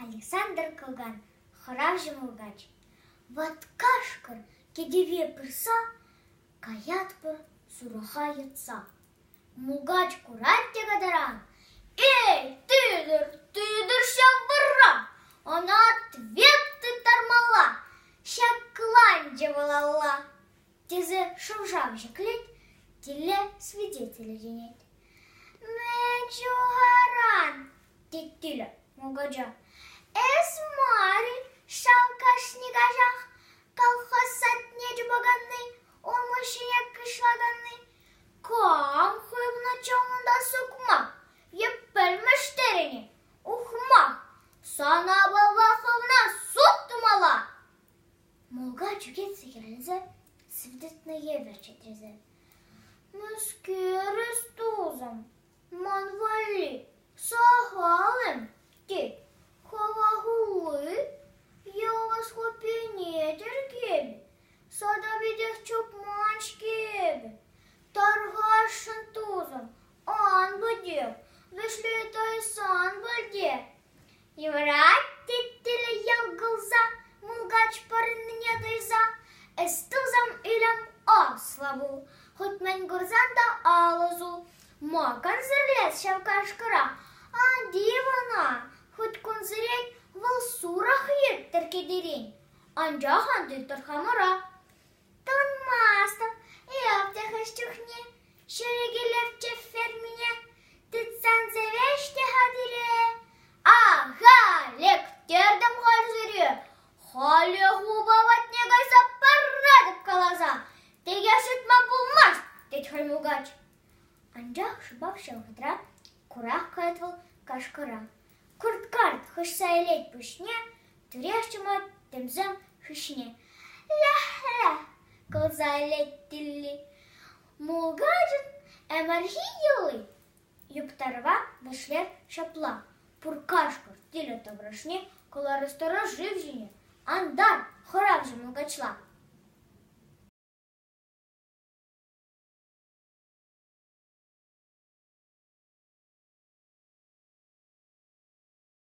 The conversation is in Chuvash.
Александр Кӑлкан хӑравҫӑ мулкач. Ват кашкӑр кӗтӗве пырса каятпӑр сурӑха йӑтса. Мулкач курать те катаран: «Эй, тытӑр, тытӑр ҫав вӑрра! Ӑна ответ тыттармалла! Ҫакланчӗ вӑл алла!» тесе шӑв-шав ҫӗклет, тилле свидетеле чӗнет. «Мӗн ҫухаран?» тет тилӗ мулкача. «Эс мар-и ҫав кашни каҫах колхоз садне чупаканни, улмуҫҫине кышлаканни? Кам хывнӑччӗ унта сукмак е пӗлмӗш терӗн-и? Ухмах! Сана паллах хӑвна суд тумалла!» Мулкач ӳкет сехӗрленсе, сивтӗтнӗ евӗр чӗтресе. «Мӗскер эс тусӑм, ман валли сахал-им?» тет. «Хӑва хулли йӑваш хуппине тӗркеп, сада питех чупман-ҫке эпӗ. Тархасшӑн, тусӑм, ан пӗтер, вӗҫле тайсан пӗлтер». Юрать, тет тилӗ йӑлкӑлса, мулкач пӑрӑннине туйса. Эс тусӑм ӳлӗм ӑслӑ пул, хуть мӗн курсан та алӑ сул. Ма кансӗрлес ҫав кашкӑра? Ан тив ӑна, хуть кунсерен вӑл сурӑх йӗрттӗр кӗтерен, анчах ан тыттӑр хамӑра. Тӑнмастӑп эп те хӑш чухне ҫӗре килепчӗ фермине, тытсан сӗвеҫ те-ха пире. Аха, лектертӗм халь сире, халех упа патне кайса паратӑп каласа, текех шӑтма пулмасть, тет хӑй мулкач. Анчах шӑпах ҫав вӑхӑтра курах каять вӑл кашкӑра. Кӑрт-карт хыҫса илет пуҫне, тӳрех чӑмать тӗмсем хыҫне. Лях-лях кулса илет тилли. Мулкачӑн ӗмӗрхи йӑли юптарӑва вӗҫлер ҫапла. Пур кашкӑр тилӗ таврашне кӑларӑстара шыв ҫине. Антар, хӑравҫӑ мулкачла.